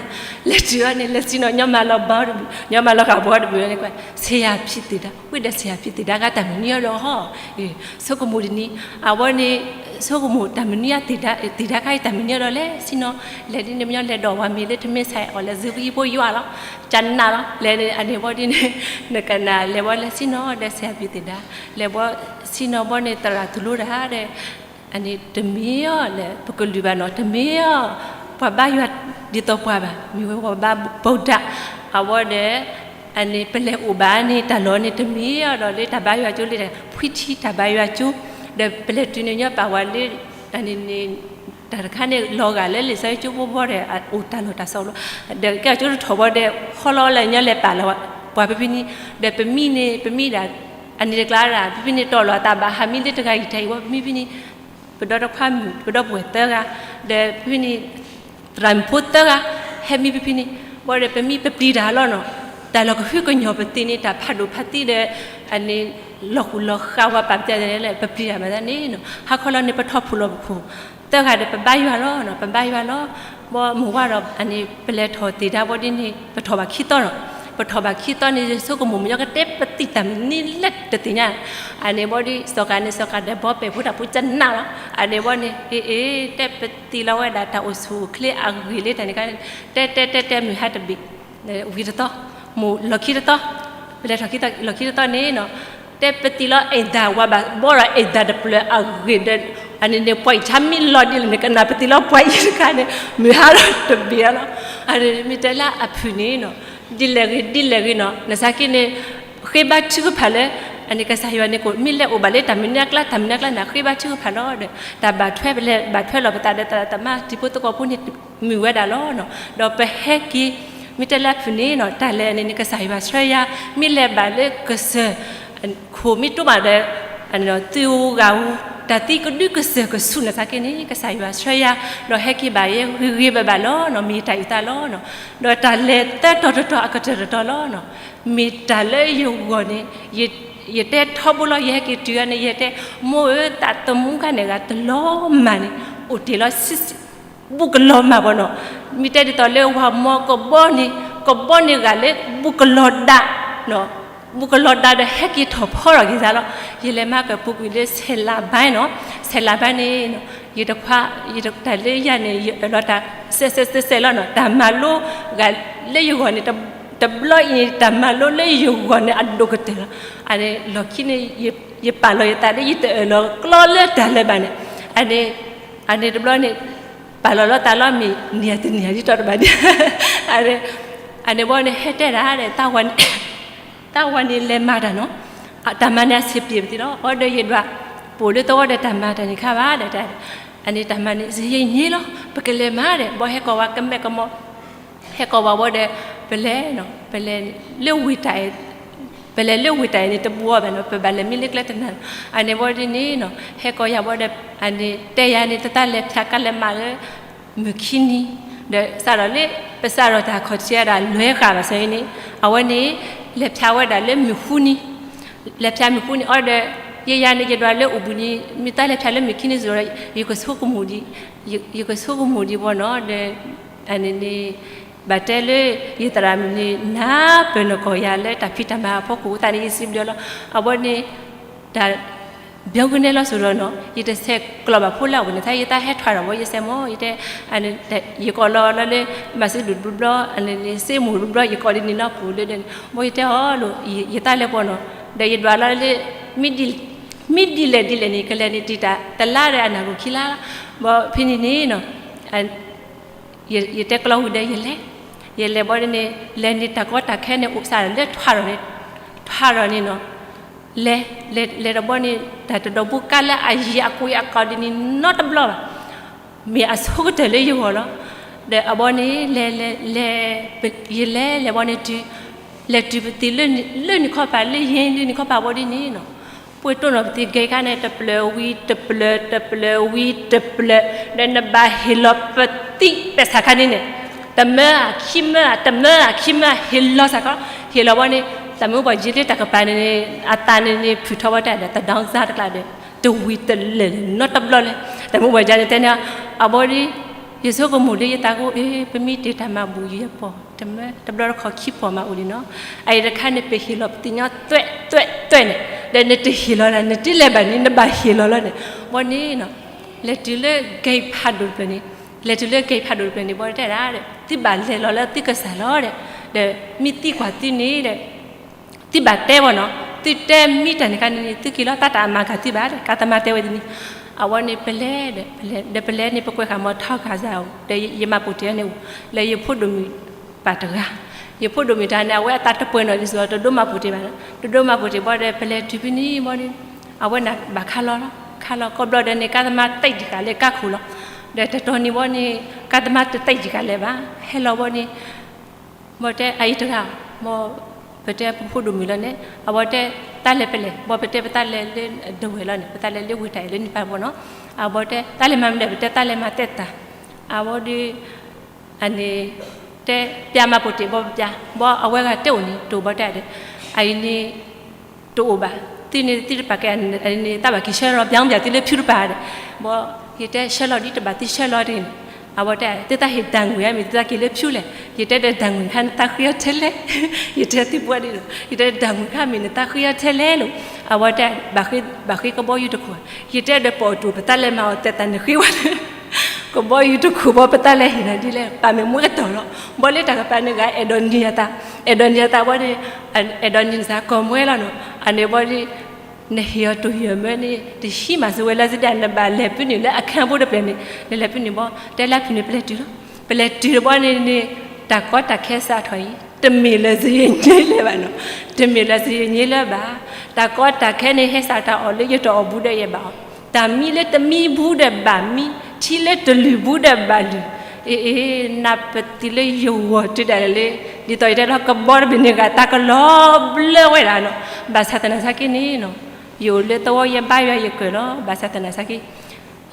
လဲၤတုၤအီၤန့ၣ် လဲၤဆ့ၣ်နီၤ ညီမးလီၤဘီတဘ့ၣ် ညီမးလီၤဃာ်ဘီတဘ့ၣ်န့ၣ် ဆံးယၤဖံးသ့ၣ်ဒါ ဝံၤဒီးဆံးယၤဖံးသ့ၣ်ဒါဂၤတၢ်မနုၤအီၤဒီးဟီ ဆိကမိၣ်တနံၤ အဝဲန့ၣ် ဆိကမိၣ်တၢ်မနုၤအသ့ၣ်ဒါ သ့ၣ်ဒါခါအံၤတၢ်မနုၤအီၤဒီးလဲၤဆ့ၣ်နီၤ လဲၤဒ်န့ၣ်မညီလဲၤဒီးဝၤမ့ၢ်လၢတမ့ၢ်ဆဲးအီၤလဲၤစၢၤပဟံၣ်ဖိယွၤလီၤ ကနၣ်လီၤ လဲၤန့ၣ်အန့ၣ်ဘီဒ်န့ၣ် နကနၣ်လဲၤဘီလဲၤဆ့ၣ်နီၤဒီးဆံးယၤဖံးသ့ၣ်ဒါ လဲၤဘီဆ့ၣ်နီၤဘီန့ၣ် သရၣ်သူၣ်လိတၢ်ဒီး အန့ၣ်တမ့ၢ်အီၤလၢပကလုၢ်ဘၣ်နီၤ တမ့ၢ်အီၤ ပှၤဘါယွၤဒ်သိးပှၤဘၣ် မ့ၢ်ဝဲပှၤဘါဗုဒ္ဓ အဝဲဒီး အန့ၣ်ပလဲၤအိၣ်ဘၣ်န့ၣ် တၢ်လီၢ်န့ၣ်တမ့ၢ်အီၤဒီးလၢတၢ်ဘါယွၤကၠိလၢ ဖှံထံတၢ်ဘါယွၤကၠိ ဒီးပလဲၤတုၤန့ၣ်ညီပာ်ဝဲလၢ အန့ၣ်န့ၣ် တၢ်တခါန့ၣ် လီၤဂာ်လၢလံာ်စီဆှံကၠိဖိဘီဒီး အိၣ်တၢ်လီၢ်တၢ်စီလီၤ ဒီးကဲကၠိတထီၣ်ဘီဒီး ဟီလီၤလၢညီလဲၤပာ်လီၤပှၤဖဲဖဲန့ၣ် ဒီးပမံန့ၣ် ပမံဒၣ် အန့ၣ်တကျါဒၣ် ဖဲဖဲန့ၣ် တီၢ်လီၤအသးဘၣ် ဟးမံလၢတဂၤအံၤတၢ်အံၤဝဲ ပမံဖဲန့ၣ် ပဒီတခွါမုၣ် ပဒီပုၢ်ဝဲၢ်သၢဂၤ ဒီးဖဲဖဲန့ၣ် သရၣ်မုၣ်ဖိသၢဂၤ ဟဲမံဖဲဖဲန့ၣ် ဘီဒီးပမံပပျံၤတၢ်လီၤနီၤ တၢ်လီၢ်ကဟုကညီၤပသံန့ၣ် တၢ်ဖးဒိၣ်ဖးသံဒီး အန့ၣ် လီၤဃုာ်လီၤဃာ်ဝဲပာ်ပသးလဲၣ် ပပျံၤတၢ်မၤသးန့ၣ်နီၤ ဟါခီလီၤန့ၣ် ပထီၣ်ဖှိၣ်လီၤပခိၣ်, သၢဂၤဒီး ပဘါယွၤလီၤ, ပဘါယွၤလီၤ, ဘီမုၢ်ဝါဒီး အန့ၣ် ပလဲၤထီၣ်သ့ၣ်ဒါဘီဒ်န့ၣ် ပထီၣ်ဘၣ်ခံသီနီၤ, ပထီၣ်ဘၣ်ခံသီန့ၣ် ယဆိကမိၣ်မုၢ်ညီကတဲပသံတၢ်မနုၤလဲၣ်တသ့ၣ်ညါ, အန့ၣ်ဘီဒ် စီၤကၤန့ၣ် စီၤကၤဒီး ဘီပဲာ်ဖိတၢ်ပူၤကနၣ်လီၤ, အန့ၣ်ဘီန့ၣ် အ့ အ့ တဲပသံလီၤဝဲဒၣ်တၢ်အိၣ်ဆူၣ်အိၣ်ချ့အဂ့ၢ်လၢတၢ်န့ၣ်ခါန့ၣ် တဲတဲတဲတဲမုၢ်ဟါတဘ့ၣ် ဝံၤတသီ, မုၢ်လီၢ်ခံတသီ, ပလဲၤထီၣ်ခံသီလီၢ်ခံတသီန့ၣ်နီၤ, တဲပသံလီၤအဲၣ်ဒၣ်ဝဲဘၣ် ဘီဒီးအဲၣ်ဒၣ်တဖျၢၣ်အဂ့ၢ်ဒီး အန့ၣ်န့ၣ် ပှၤအံၤဆါမ့ၢ်လီၤဒ်လဲၣ်န့ၣ် ကနၣ်ပသံလီၤပှၤအံၤတခါန့ၣ် မုၢ်ဟါဒီးတဘ့ၣ်လီၤ, အန့ၣ်မ့ၢ်တဲလၢအဖုၣ်န့ၣ်နီၤ, ဒ်လဲၣ်ဂ့ၤဒ်လဲၣ်ဂ့ၤနီၤ နစးက့န့ၣ် ဃ့ဘါထုကဖၣ်လၢ အန့ၣ်ကစၢ်ယွၤန့ၣ်ကိး မ့ၢ်လဲၤအိၣ်ဘၣ်လၢတၢ်မနုၤအကျါ တၢ်မနုၤအကျါန့ၣ် ဃ့ဘါထုကဖၣ်လီၤဒီး တၢ်ဘၣ်ထွဲပလဲၤဘၣ်ထွဲလီၤပသးဒီးတၢ်သးသမါတံၤဖိသကိးဖိန့ၣ် မုာ်ဝဲဒၣ်လီၤနီၤ, ဒီးပဟဲက့ၤ မ့ၢ်တဲလၢအဖုၣ်န့ၣ်နီၤ တၢ်လဲၤန့ၣ်န့ၣ် ကစၢ်ယွၤဆှၢယၤ မ့ၢ်လဲၤဘၣ်လၢကစၢၢ် ခိၣ်မ့ၢ်တိၢ်မးဒီး သုးဧိၤဂၤဧိၤ တၢ်သံကဒုကစၢၢ်ကဆူၣ်နစးက့န့ၣ် ကစၢ်ယွၤဆှၢယၤ ဒီးဟဲက့ၤဘၣ်ယဲဂ့ၤဂ့ၤဘၣ်ဘၣ်လီၤနီၤ မ့ၢ်တၢ်အုၣ်သးလီၤနီၤ, ဒီးတၢ်လဲၤသၢတီၤတတီၤအကတၢၢ်တတီၤလီၤနီၤ, မ့ၢ်တၢ်လၢယဂီၢ်န့ၣ် ယတဲထီဘိလီၤ ယဟဲက့ၤတုၤဂၤန့ၣ် ယတဲ မိၢ်ဧၢ သးသမူခါန့ၣ်ဂၤတလီၤမၢ်န့ၣ် အိၣ်တ့ၢ်လီၤ ဘူးကလီၤမၢ်ဘီနီၤ, မ့ၢ်တဲဒ်သိးလၢဝၤမီကဘီန့ၣ် ကဘီန့ၢ်ဂၤလၢဘူးကလီၤဒါ ဘူးကလီၤဒါဒီးဟဲက့ၤထီၣ်ဖီထီၣ်က့ၤသးလီၤ, ယလဲၤမၤကပူၤကွံာ်လၢဆဲးလးဘါနီၤ, ဆဲးလးဘါန့ၣ် ယတခွါ တၢ်လၢယၤန့ၣ် ယအၢၣ်လီၤတၢ်စဲးစဲးစဲးစဲးလီၤနီၤ, တၢ်မၤလိဂၤလၢယဂီၢ်န့ၣ် တဘျီအံၤန့ၣ် တၢ်မၤလိလၢယဂီၢ်န့ၣ် အဒိၣ်ကတၢၢ်လီၤ, အန့ၣ်လီၢ်ခံန့ၣ် ယပာ်လီၤယသးလၢယတအၢၣ်လီၤကျီလၢတၢ်လၢၤဘၣ်န့ၣ်, အန့ၣ် အန့ၣ်တဘျီန့ၣ် ပာ်လီၤလီၤသးလီၤမ့ၢ် နံၤတနံၤဒ်တီတဘၣ်ဒ် အန့ၣ်ဘီန့ၣ် ဟဲတဲဒၣ်ဒီး သးဝၤန့ၣ်လဲၤမၤတၢ်နီၤ, တၢ်မၤန့ၣ်အဆံးပျ့ၤပသံလီၤ, အီဒီးယဒွး ပအိၣ်လၢသဝီဒီးတၢ်မၤတၢ်န့ၣ်ခါဘၣ်ဒီး အန့ၣ်တၢ်မၤန့ၣ် ယဲယညံလီၤ ပကလဲၤမၤဒီး ဘီဟဲကီၢ်ဝဲကမဲကမီၤ ဟဲကီၢ်ဝဲဘီဒီး ပလဲၤ ပလဲၤလၢဝ့ၢ်တၢ်အဲၣ် ပလဲၤလၢဝ့ၢ်တၢ်အဲၣ်န့ၣ် တဘူးအီၤဘၣ်နီၤ, ပဘၣ်လဲၤမံလၢကျဲတနၤလီၤ, အန့ၣ်ဘီဒ်န့ၣ်နီၤ ဟဲကီၢ်ယၤဘီဒီး အန့ၣ်တဲယၤန့ၣ် တၢ်လဲၤဖၠးကါလဲၤမၤလၢ မုၢ်ခံနံၤ ဒီးစးထီၣ်လၢ ပစးထီၣ်တၢ်ခီၣ်ထံးဒၣ်လွဲဃာ်ဘၣ်ဆၣ်အံၤန့ၣ် အဝဲန့ၣ် လဲၤဖၠးဝဲဒၣ်လၢမုၢ်ဃုနံၤ လဲၤဖၠးမုၢ်ဃုနံၤအီၤဒီး ယဲယၤန့ၣ် ယဒွးလၢအိၣ်ဘှံးနံၤ မ့ၢ်တၢ်လဲၤဖၠးလၢမုၢ်ခံနံၤစ့ၢ်ဒီး ယကဆိကမိၣ်ဒံး ယကဆိကမိၣ်ဒံးဘီနီၤ ဒီး အန့ၣ်န့ၣ် ဘၣ်တဲလၢ ယသရၣ်မုၣ်န့ၣ် နၢ်ပၢၢ်နီၢ်ကီၢ်ယၤလၢတၢ်ဖံးတၢ်မၤအဖီခိၣ်သတးန့ၣ် ယစံးဘျုးလီၤ အဝဲန့ၣ် တၢ် ဘျီကနဲလီၤစိၤဒီးနီၤ ယတဆဲးကျိးဘၣ်ဖိလၢအဝဲန့ၣ် သးယသးဟဲထွဲဒီးဘီ ယစဲးမီၢ် ယတဲ ယကိးလီၤလီၤလၢ မၤစၢၤဒိၣ်တဘျီဘျီ အန့ၣ်န့ၣ် စ့မိၢ်တဘျီဘျီ ယကိးဒ်န့ၣ်နီၤ ပူၤလၢဒီး ဘီယတဲအီၤလိာ် ယသးလဲၤပှီၢ်နီၤ ဒီးယဒွးလီၤလၢ မ့ၢ်ဒ်လဲၣ်ဒ်လဲၣ်န့ၣ် ကလဲၤန့ၣ်တံာ်တာ် တလါဒီးအနၢ်ဂိၢ်ခံလါလီၤ ဘီဖဲန့ၣ်န့ၣ်နီၤ ယတဲကျီဝံၤဒီးယလဲၤ, ယလဲၤဘီန့ၣ် လဲၤန့ၣ်တၢ်ကီတၢ်ခဲန့ၣ် အိၣ်စးလၢထွါထီၣ်န့ၣ်, ထွါထီၣ်န့ၣ်နီၤ, လဲၤ လဲၤ လဲၤဒီးဘီန့ၣ် တၢ်တဒီးဘူးကါလၢအယံၤအကွံအကီဒ်န့ၣ်နီတဘျီဘၣ်, မ့ၢ်အဆိကတၢၢ်လၢယဂီၢ်လီၤ, ဒီးအဘီန့ၣ် လဲၤ လဲၤ လဲၤ ယလဲၤ လဲၤဘီန့ၣ်တုၤ, လဲၤတုၤပသံးလၢနံၣ်ခီပၤ လၢယဲလၢနံၣ်ခီပၤဘီဒ်န့ၣ်နီၤ ပှ့ၤတိၢ်နီၣ်ပသံးဂဲၤခါန့ၣ် တပျၢၤဝံၤတပျၢၤ တပျၢၤဝံၤတပျၢၤ, ဒီးနဘၣ်ဟ့ၣ်လီၤပသံးပဲာ်ဆၣ်ခါန့ၣ်န့ၣ်, တမၢအခံမၢ တမၢအခံမၢ ဟ့ၣ်လီၤစ့ၢ်ကီး, ဟ့ၣ်လီၤဘီန့ၣ် တၢ်မ့ၢ်ပှၤယ့လၢတၢ်ကပၤန့ၣ်န့ၣ် အသးန့ၣ်န့ၣ် ဖုၣ်ထီဝဲတၢ်ဒီး တဒီသါတကျါဒီး တဝံၤတလၢာ်နီတဘျီလၢၤ, တၢ်မ့ၢ်ပှၤယ့န့ၣ်တဲန့ၣ် အဘီဒီး ယဆိကမိၣ်လၢယသးကိး အ့ ပမ့ၢ်တ့ၢ်တၢ်မၤဘူၣ်ယပီၢ် တမၢ တဘျီတခီၣ်ခံပီၢ်မးအိၣ်လံနီၤ, အအံၤတခါန့ၣ် ပဟ့ၣ်လီၤပသံးညီသွဲၣ်သွဲၣ်သွဲၣ်န့ၣ်, ဒီးနတဟ့ၣ်လီၤဒၣ် နတလဲၤဘၣ်န့ၣ် နဘၣ်ဟ့ၣ်လီၤလီၤန့ၣ်, ဘီန့ၣ်နီၤ, လဲၤတုၤလၢကဲဖးဒိၣ်တဖျၢၣ်န့ၣ်, လဲၤတုၤလၢကဲဖးဒိၣ်တဖျၢၣ်န့ၣ် ဘီတဲဒၣ်ဒီး သုဘၣ်လဲၤလီၤလၢသုကစၢ်လီၤဒီး, ဒီးမ့ၢ်သံကွၢ်သုန့ၣ်ဒီး သုဘၣ်တဲဘီနီၤ, သုတဲမ့ၢ်တၢ်န့ၣ်ခါန့ၣ်န့ၣ် သုက့ၤလီၤ တၢ်တၢ်အမၤကၤသုဘၣ်ဒီး ကါသမါတဲဝဲဒ်န့ၣ်, အဝဲန့ၣ်ပလဲၤဒီး ပလဲၤ ဒီးပလဲၤန့ၣ် ပကွဲးဃာ်မီၤထီဃာ်စၢ်ဧိၤ ဒီးယမၤပိာ်တ့ၢ်အီၤန့ၣ်အိၣ်, လၢယဖိဒိၣ်မုၣ်ပၢ်တဂၤ, ယဖိဒိၣ်မုၣ်တဂၤန့ၣ် အဝဲအသးတပှဲၤနီၣ်ဒ်သိး တဒိးမၤပိာ်တ့ၢ်ဘၣ်, တဒိးမၤပိာ်တ့ၢ်ဘီဒီး ပလဲၤတုၤဖဲန့ၣ်ဘီန့ၣ်, အဝဲန့ၣ်ဘၣ်ခါလီၤလီၤ, ခါလီၤ ကိးဘျီဒီးန့ၣ် ကါသမါတံၢ်တံၢ်ဃာ်လၢကါခိၣ်လီၤ, ဒီးတတီၤန့ၣ်ဘီန့ၣ် ကါသမါတတံၢ်တံၢ်ဃာ်လၢၤဘၣ်, ဟဲလီၤဘီန့ၣ် ဘီတဲအအံၤတဂၤ, ဘီပတဲပဖိဒိၣ်မုၣ်လီၤန့ၣ် အဝဲတဲ တၢ်လဲၤပလဲၣ်, ဘီပတဲပတၢ်လဲၤလၢဒဝဲၢ်လီၤန့ၣ် ပတၢ်လဲၤလၢဝ့ၢ်တၢ်အဲၣ်လၢနံၣ်ပၢ်ဘီနီၤ, အဘီတဲ တၢ်လဲၤမၤမနုၤလဲၣ် ပတဲတၢ်လဲၤမၤသဲးတၢ်, အဝဲဒီး အန့ၣ် တဲပျးမၤပိာ်တ့ၢ်ဘီပျး ဘီအဝဲဂၤတဲအိၣ်န့ၣ် တအိၣ်ဘီတဲဒဲး, အအံၤန့ၣ် တအိၣ်ဘၣ်, သုန့ၣ်သုတပာ်ကဲန့ၣ် သးဘၣ်က့ၤဆှၢလီၤ ဘၣ်ဘၣ်သုလၢဖၠူတပၤဒီး, ဘီ ယတဲဆှၢလီၤဒ်တဘၣ်သုဆှၢလီၤတဂ့ၤန့ၣ်, အဝဲတဲ သုသးဟ့ၣ်ဒၣ်ငွေဧါ မ့ၢ်သုသးက့ၤလၢဖၠူလဲၣ်, ယတဲဒီးဒၣ်ငွေခါနသးဃ့အီၤထဲလဲၣ်, ယတဲသုပှၤဒ်ဒီး ယတဲဒၣ်ငွေခါမ့ၢ်နသးဃ့အီၤထဲလဲၣ်လီၤ, အဝဲတဲ ဘၣ်ဃ့ကဘီယူၤတခိၣ်, ယတဲဒီးပိာ်တူာ်ပသးလဲၤမၤအီၤသဲးသးန့ၣ်ဃ့ဝဲလၢ ကဘီယူၤတခိၣ်ဘီပသးလဲၤဟ့ၣ်နၤဒ်လဲၣ် ပာ်မ့ၢ်မူကတီၢ်လီၤ, ဘီလၢတၢ်ကပၤန့ၣ်ဂၤ အဲၣ်ဒိးနံၤအသး, အဲၣ်ဒိးနံၤအသးဘီန့ၣ်, အဲၣ်ဒိးနံၤနသးကီၢ်မွဲလီၤနီၤ, အန့ၣ်ဘီဒီး နဟ့ၣ်အီၤတူၢ်ဟ့ၣ်အီၤမၢန့ၣ် တဟံးမးစၢၤဝဲလၢစဒၣ် နဘၣ်လဲၤဖုန့ၣ်လၢအခၢၣ်ဖိတဖျၢၣ်န့ၣ် နလဲၤဖုန့ၣ်ဘီ တဲလၢဖုန့ၣ်ပလဲၤတုၤလီၤ, ပလဲၤတုၤတဘီန့ၣ်န့ၣ် တၢ်ကီတၢ်ခဲစးထီၣ်အံၤ တမ့ၢ်လၢစယံၤညါလၢၤဘၣ်နီၤ, တမ့ၢ်လၢစယံၤညါလၢၤဘၣ်, တၢ်ကီတၢ်ခဲန့ၣ် ဟဲစးတၢ်အီၣ်လၢယတအီၣ်ဘူးဒီးယဘၣ်အီၣ်, တၢ်မံလၢတမံဘူးဒီးဘၣ်မံ, ထံလၢတလုၢ်ဘူးဒီးဘၣ်လုၢ်, အ့ အ့ နပသံလၢယဂီၢ်တုၤဒၣ်လဲာ်လၢ ဒ်သိးယတဲလီၤကဘီတဘ့ၣ်န့ၣ်ဂၤ တၢ်ကလီၤဘျၢဝဲဒၣ်နီၤ, ဘၣ်ဆၣ်သနာ်က့န့ၣ်နီၤ, ယအိၣ်လၢသဝီယဘါယွၤယကွဲၢ်လီၤ, ဘၣ်ဆၣ်သနာ်က့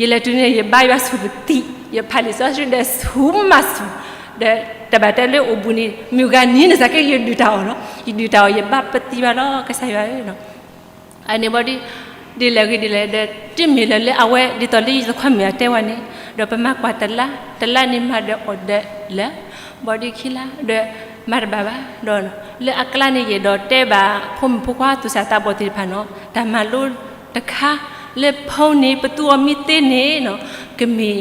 ယလဲၤတုၤန့ၣ် ယဘါယွၤဆူၣ်ပသံ, ယဖးလံာ်စီဆှံဒီးဆူၣ်မးဆူၣ်, ဒီးတဘၣ်တဲလၢအိၣ်ဘူးန့ၣ် မုၢ်ဂၤနံၤန့ၣ်စ့ၢ်ကီး ယဒုၣ်တၢ်အီၣ်လီၤ, ယဒုၣ်တၢ်အီၣ် ယဘါပသံဘၣ်လီၤ ကစၢ်ယွၤဧၢနီၤ, အန့ၣ်ဘီဒီး ဒ်လဲၣ်ဂ့ၤဒ်လဲၣ်ဒီး တမ့ၢ်လၢၤလၢအဝဲ ဒ်သိးလၢယသခွါမုၣ်အတဲဝဲန့ၣ်, ဒီးပမၤကွၢ်တလါ, တလါန့ၣ်မၤဒီးအီၣ်ဒီးလၢာ်, ဘီဒီးခံလါ ဒီးမၤတဘၣ်ဘၣ်, ဒီးလၢအကျါန့ၣ် ယအဲၣ်ဒိးတဲဘၣ် ဖိမုၣ်ဖိခွါသူၣ်စၢ်သးဘီၣ်သ့ၣ်တဖၣ်နီၤ, တၢ်မၤလိတခါ လၢဖီန့ၣ် ပသူအီၤမ့ၢ်သ့န့ၣ်နီၤ, ကမ့ၢ်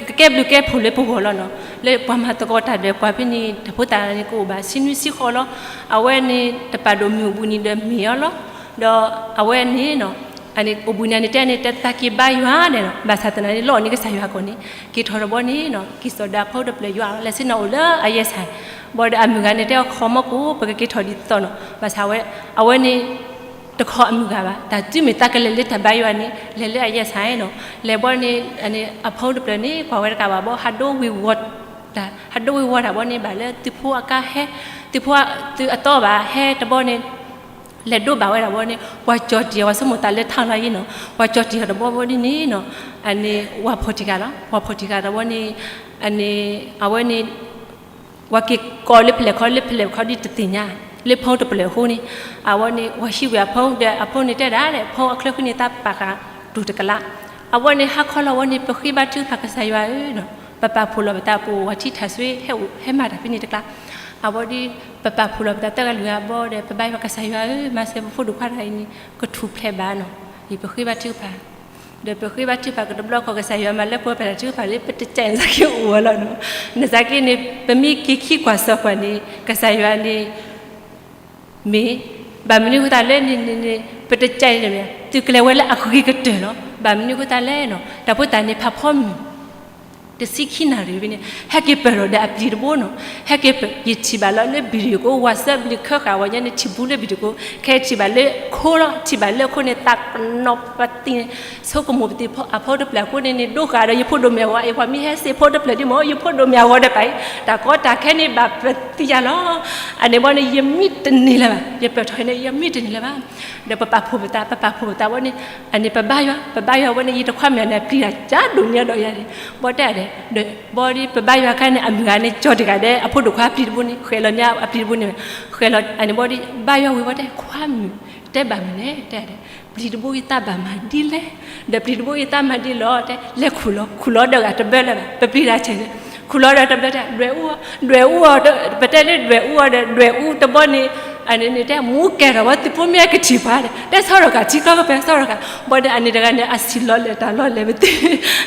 ကကဲဘျုးကဲဖှိၣ်လၢပဂီၢ်လီၤနီၤ, လၢပှၤမၤသကိးတၢ်ဒီးပှၤဖဲန့ၣ် တၢ်ဖိသၣ်န့ၣ် ကအိၣ်ဘၣ်ဆံနွံဆံဃိးလီၤ, အဝဲန့ၣ် တပာ်ဒိၣ်မုၢ်အိၣ်ဘူးန့ၣ်ဒီးမ့ၢ်အီၤလီၤ, ဒီးအဝဲန့ၣ်နီၤ အန့ၣ်အိၣ်ဘူးန့ၣ်န့ၣ် တဲန့ၣ် တသးက့ၤဘါယွၤဒဲးနီၤ, ဘၣ်ဆၣ်သနာ်န့ၣ် လီအီၣ်န့ၢ်ကစၢ်ယွၤအဂီၢ်န့ၣ် က့ၤထီၣ်တဘီန့ၣ်နီၤ က့ၤစိာ်ဒီးအဖိတဖျၢၣ်ယွၤ လဲၤဆ့ၣ်နီၤအိၣ်လၢအယဲၢ်ဆၣ်, ဘီဒီးအမုၢ်ဂၤန့ၣ် တဲအီၤခီမီၢ်ကိၣ် ပကက့ၤထီၣ်ဒ်သိးနီၤ, ဘၣ်ဆၣ်ဝဲ အဝဲန့ၣ် တခီအမုၢ်ဂၤဘၣ်, တၢ်တုၤမ့ၢ်သးကလဲၤလၢတၢ်ဘါယွၤန့ၣ် လဲၤလၢအယဲၢ်ဆၣ်နီၤ, လဲၤဘီန့ၣ် အဖိတဖျၢၣ်န့ၣ် ကွၢ်ဝဲတကးဘၣ်ဘီ ဟးဒိဝ့ၤဝီၤတၢ်, ဟးဒိဝ့ၤဝီၤတၢ်ဘီန့ၣ် ဘၣ်လၢသုးဖိအကါဟဲ, သုးဖိသုးအသီဘၣ် ဟဲတဘီန့ၣ် လဲၤဒိဘၣ်ဝဲဒၣ်ဘီန့ၣ် ပှၤကၠီၣ်တံၢ်အီၤ ပှၤဆိကမိၣ်သးလၢထီလီၤယံနီၤ, ပှၤကၠီၣ်တံၢ်အီၤတဘီဘီဒ်န့ၣ်နီၤ, အန့ၣ် ဝၤဖီၣ်ထံးကၤလီၤ, ဝၤဖီၣ်ထံးကၤတဘီန့ၣ် အန့ၣ် အဝဲန့ၣ် ဝၤက့ၤကိးလၢဖဲလဲၣ်ခီ လၢဖဲလဲၣ်ခီဒ်တသ့ၣ်ညါ, လၢဖီတဖျၢၣ်အဃိန့ၣ်, အဝဲန့ၣ် ဝၤဟံးဝဲအဖိဒီး အဖိန့ၣ်တဲဒၣ်လဲၣ် ဖီအချၢဃံန့ၣ် သးပာ်ဃာ်တူၢ်တကလး, အဝဲန့ၣ် ဟါခီလီၤဝဲန့ၣ် ပဃ့ဘါထုကဖၣ်ကစၢ်ယွၤဧၢနီၤ, ပပာ်ဖှိၣ်လီၤပသး ပအိၣ်ဝၤထံထၣ်စွ့ ဟဲမၤတၢ်ဖဲန့ၣ်တကျါ, အဝဲဒီး ပပာ်ဖှိၣ်လီၤပသးသၢဂၤလွံၢ်ဂၤဘီဒီး ပဘါယွၤကစၢ်ယွၤဧၢ မၤစၢၤပဖိဒိၣ်ခွါတဂၤအံၤန့ၣ် ကထူၣ်ဖျဲးဘၣ်နီၤ, ယပဃ့ဘါထုကဖၣ် ဒီးပဃ့ဘါထုကဖၣ်ကတဘျီဃီ ကစၢ်ယွၤမၤလၢပှဲၤပတၢ်ထုကဖၣ်လၢ ပတကးန့ၣ်သးက့အိၣ်ဝဲလီၤနီၤ, နသးက့န့ၣ် ပမ့ၢ်က့ၤခံကွၢ်စၢၤကွၢ်န့ၣ် ကစၢ်ယွၤန့ၣ် မ့ၢ် ဘၣ်မနုၤအဃိသတးလဲၣ်န့ၣ်န့ၣ် ပတကးန့ၣ် သုးကျဲၤဝဲလၢအဂ့ၤကတၢၢ်လီၤ, ဘၣ်မနုၤအဃိသတးလဲၣ်နီၤ တၢ်ဖိသၣ်န့ၣ် ဖးဖီမုၢ် တဆံခံနၣ်ရံၣ်ဖဲန့ၣ် ဟဲက့ၤပၢၢ်ထီၣ်ဒီးအပျံၤတဘိနီၤ, ဟဲက့ၤပၢၢ် ယထံၣ်ဘၣ်လီၤလၢ video ကိး WhatsApp ဘျုးခၢဃာ်ဝဲညါန့ၣ် ထံၣ်ဘူးလၢ video ကိး ခဲထံၣ်ဘၣ်လၢခိလီၤ, ထံၣ်ဘၣ်လၢခိန့ၣ် သးကနီၤပသံန့ၣ် ဆိကမိၣ်ပသံ အဖိတဖျၢၣ်အဃိန့ၣ်န့ၣ် ဒိဃာ်ဒီးယဖိဒိၣ်မ့ၢ်အဂီၤ အံၤပှၤမ့ၢ်ဟဲစ့ၢ်ဖိတဖျၢၣ်ဒ်မ့ၢ် ယဖိဒိၣ်မ့ၢ်အဂီၤဒီးပာ်အံၤ တၢ်ကီတၢ်ခဲန့ၣ်ဘၣ်ပသံယၤလီၤ, အန့ၣ်ဘီန့ၣ် ယမံတန့ၢ်လၢၤဘၣ်, ယပၢၢ်ထီၣ်အံၤန့ၣ် ယမံတန့ၢ်လၢၤဘၣ်, ဒီးပပာ်ဖှိၣ်ပသး ပပာ်ဖှိၣ်ပသးဝဲန့ၣ် အန့ၣ်ပဘါယွၤ ပဘါယွၤဝဲန့ၣ် ယတခွါမုၣ်န့ၣ် ပျံၤတၢ်ကၢ်ဒိၣ်ညါဒီးယၤန့ၣ် ဘီတဲဒဲး ဒီးဘီဒီး ပဘါယွၤခါန့ၣ် အမုၢ်ဂၤန့ၣ် ကၠီတဂၤဒီး အဖိဒိၣ်ခွါပျံၤတဘိန့ၣ် ဃဲၤလီၤန့ၢ်အပျံၤတဘိန့ၣ် ဃဲၤလီၤ အန့ၣ်ဘီဒီး ဘါယွၤဝံၤဝဲတဲ ခွါမုၣ် တဲဘၣ်မနုၤလဲၣ် တဲဒဲး ပျံၤတဘိအံၤသးဘၣ်မၤဒ်လဲၣ်, ဒီးပျံၤတဘိအံၤသးမၤဒ်လဲၣ် တဲ လဲၤခူၣ်လီၤ ခူၣ်လီၤဒီးဂၤတဘၢလၢၤဘၣ် ပပျံၤတၢ်ဆဲးန့ၣ် ခူၣ်လီၤဒီးတဘၢတဲ ဒွဲၣ်အူအီၤ ဒွဲၣ်အူအီၤ ပတဲလၢဒွဲၣ်အူအီၤဒီး ဒွဲၣ်အူတဘီန့ၣ် အန့ၣ်န့ၣ်တဲ မူကဲထီၣ်ဝဲသုးဖိမ့ၢ်ကထံၣ်ပှၤဒီး တဲဆီထီၣ်ကၢ်ထံကျီကပၤ ဆီထီၣ်ကၢ် ဘီဒီးအန့ၣ်တဂၤန့ၣ် အဆံးလီၤလဲၤတၢ်လီၤလဲၤပသံ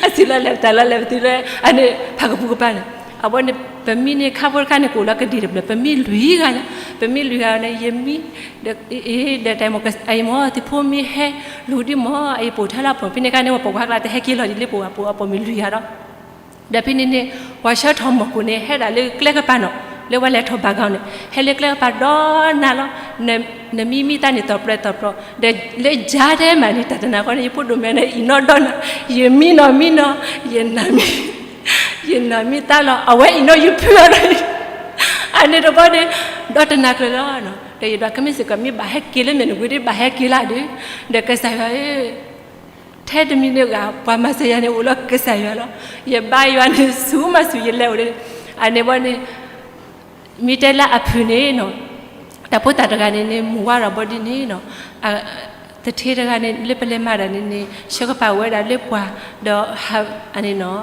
အဆံးလီၤလဲၤတၢ်လီၤလဲၤပသံလၢ အန့ၣ် ဖးကပူၤကပၤန့ၣ် အဝဲန့ၣ် ပမံန့ၣ် ခါဖိတခါန့ၣ် ကအိၣ်လီၤကဒံၣ်တဖျၢၣ် ပမံလွံၢ်ဂၤညါ ပမံလွံၢ်ဂၤန့ၣ် ယမံ ဒီး အ့ ဒီးတၢ်မ့ၢ် အအံၤမ့ၢ်သုးဖိမ့ၢ်ဟဲလူၤဒ်မ့ၢ် အအံၤပိာ်ထဲလၢအပိာ် ဖဲန့ၣ်ခါန့ၣ် ပှၤပိာ်ခွါကျါတဟဲက့ၤလီၤဒ်လၢပအိၣ် အပိာ်မ့ၢ်လွံၢ်ဂၤဒီး ဒီးဖဲန့ၣ်န့ၣ် ပှၤဆှၢထီၣ်မီၢ်ကိၣ်န့ၣ် ဟဲဒၣ်လၢကျဲကပၤနီၤ လၢဝဲလဲၤထီၣ်ဘၣ်ဂီၢ်န့ၣ် ဟဲလၢကျဲကပၤဒီနၤလီၤ နမံမံသးန့ၣ် တီၢ်ပြဲၤတီၢ်ပြဲၤ ဒီးလၢယၤထဲမးန့ၣ် တၢ်တနၤဃီန့ၣ် ယဖိဒိၣ်မ့ၢ်န့ၣ် အံၤနီၢ်ဒီနၤ ယမံနီၤမံနီၤ ယနၤမံ ယနၤမံသးလီၤ အဝဲအံၤနီၢ်ယဖုအီၤဒီး အန့ၣ်တဘီန့ၣ် ဒီတနၤကျၢၤလီၤ ဒီးယဒွးကမ့ၢ်စ့ၢ်ကီးမ့ၢ်ဘၣ်ဟဲက့ၤလၢမဲာ်နဂ့ၤဒီး ဘၣ်ဟဲက့ၤလၢဒုး ဒီးကစၢ်ယွၤဧၢ ထဲတမံၤန့ၣ်ဂ့ၤ ပှၤမၤစၢၤယၤန့ၣ် အိၣ်လၢကစၢ်ယွၤလီၤ. ယဘါယွၤန့ၣ် ဆူၣ်မးဆူၣ်ယလဲၤအိၣ်လၢ အန့ၣ်ဘီန့ၣ် မ့ၢ်တဲလၢအဖုၣ်န့ၣ်နီၤ, တၢ်ဖိသၣ်တဂၤန့ၣ်န့ၣ် မုၢ်ဝါထီၣ်ဘီဒ်န့ၣ်နီၤ, သထ့တဂၤန့ၣ် လၢပလဲၤမၤတၢ်န့ၣ်န့ၣ် ဆှၢကပာ်ဝဲဒၣ်လၢပှၤ, ဒီး အန့ၣ်နီၤ,